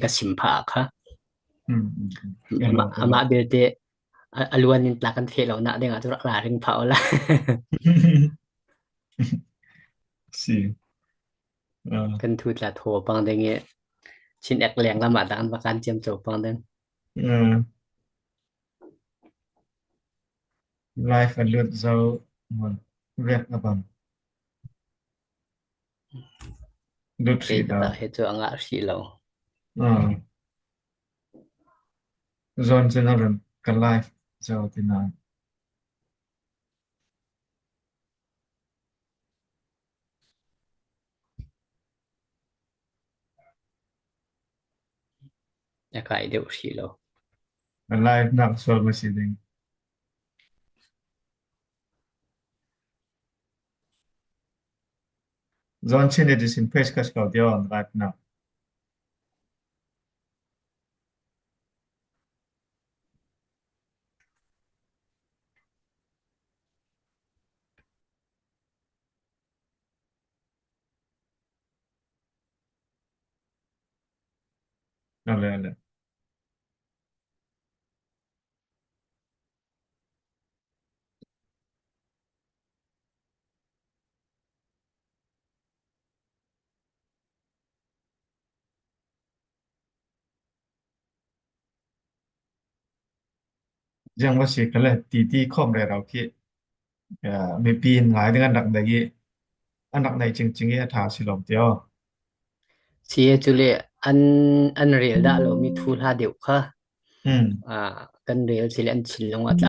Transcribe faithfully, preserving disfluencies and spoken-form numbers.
ka sim phah kha. Hmm, hmm, hmm. Ama, ama belte a, a luan in tla kan theh lo na ding a tu rak la ring phah ola. Si. Ah. Kan thu tla tho pang ding e. Chin ek leng lama dan ba kan ciam co pang ding. Ah. Live a lut zo mun vek a bang. Lut si da. He cu a ngah si lo. Ah. Zon chin a run ka live zo ti na. A kai deuh si lo. A live nak sual ma si ding. Zon chin it is in page ka skau dia on live nak. Ale, ale. Ziang va si kha le, ti ti khawm rero khi, ya, mipi in ngai ding an rak dai i, an rak nei cingcing i a tha si lo ti aw. Si e cu le an, an rel dah lo mi thu hla deuh kha. Hmm. Ah, kan rel si le an chin lo ah